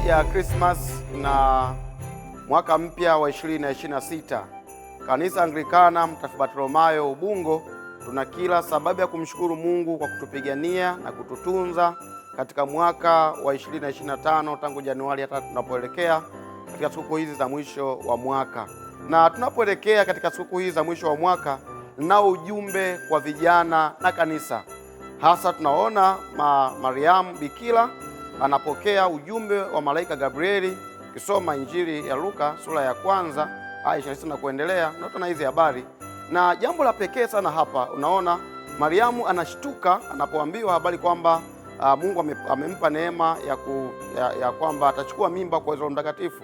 Ya Christmas na mwaka mpya wa 2026, Kanisa Anglikana Mtakatifu Bartolomayo Ubungo tuna kila sababu ya kumshukuru Mungu kwa kutupigania na kututunza katika mwaka wa 2025 tangu Januari hata tunapoelekea katika sikukuu hizi za mwisho wa mwaka. Na tunapoelekea katika sikukuu hizi za mwisho wa mwaka, nao ujumbe kwa vijana na kanisa. Hasa tunaona Mariamu Bikira anapokea ujumbe wa malaika Gabrieli. Ukisoma Injili ya Luka sura ya kwanza aya 26 na kuendelea, na hizi habari. Na jambo la pekee sana hapa, unaona Mariamu anashtuka anapoambiwa habari kwamba Mungu amempa neema ya kwamba atachukua mimba kwa uwezo Mtakatifu.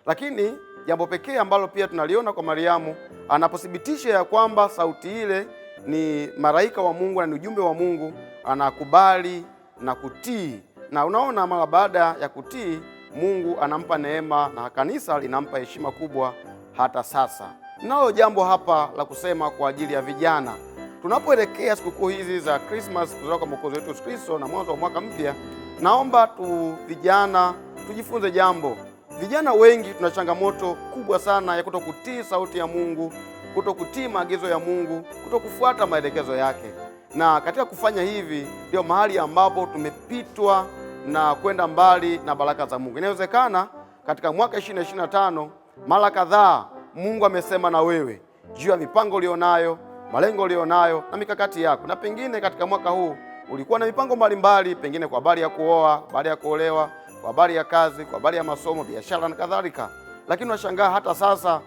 Lakini jambo pekee ambalo pia tunaliona kwa Mariamu anapothibitisha ya kwamba sauti ile ni malaika wa Mungu na ni ujumbe wa Mungu, anakubali na kutii. Na unaona mara baada ya kutii, Mungu anampa neema na kanisa linampa heshima kubwa hata sasa. Nalo jambo hapa la kusema kwa ajili ya vijana, tunapoelekea sikukuu hizi za Christmas, kuzaliwa kwa Mwokozi wetu Yesu Kristo na mwanzo wa mwaka mpya, naomba tu vijana tujifunze jambo. Vijana wengi tuna changamoto kubwa sana ya kutokutii sauti ya Mungu, kutokutii maagizo ya Mungu, kutokufuata maelekezo yake. Na katika kufanya hivi ndio mahali ambapo tumepitwa na kwenda mbali na baraka za Mungu. Inawezekana katika mwaka 2025 mara kadhaa Mungu amesema na wewe juu ya mipango ulionayo, malengo ulionayo na mikakati yako. Na pengine katika mwaka huu ulikuwa na mipango mbalimbali, pengine kwa habari ya kuoa, habari ya kuolewa, kwa habari ya kazi, kwa habari ya masomo, biashara na kadhalika. Lakini unashangaa hata sasa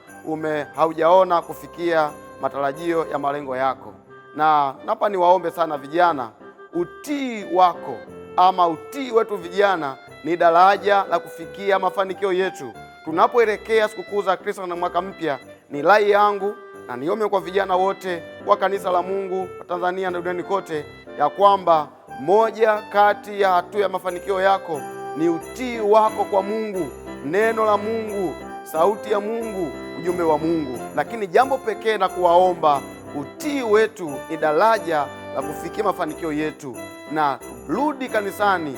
haujaona kufikia matarajio ya malengo yako. Na hapa niwaombe sana vijana, utii wako ama utii wetu vijana ni daraja la kufikia mafanikio yetu. Tunapoelekea sikukuu za Kristo na mwaka mpya, ni rai yangu na niombe kwa vijana wote wa kanisa la Mungu wa Tanzania na duniani kote, ya kwamba moja kati ya hatua ya mafanikio yako ni utii wako kwa Mungu, neno la Mungu, sauti ya Mungu, ujumbe wa Mungu. Lakini jambo pekee na kuwaomba, utii wetu ni daraja la kufikia mafanikio yetu, na rudi kanisani,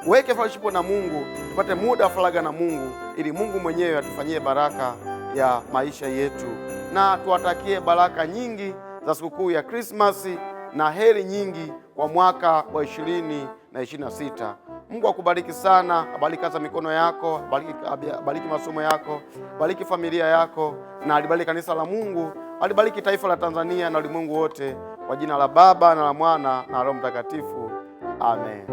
weke fellowship na Mungu, tupate muda wa faraga na Mungu, ili Mungu mwenyewe atufanyie baraka ya maisha yetu, na tuwatakie baraka nyingi za sikukuu ya Krismasi na heri nyingi kwa mwaka wa 2026. Mungu akubariki sana, abariki kazi mikono yako, abariki masomo yako, abariki familia yako, na alibariki kanisa la Mungu, alibariki taifa la Tanzania na ulimwengu wote, kwa jina la Baba na la Mwana na Roho Mtakatifu. Amen.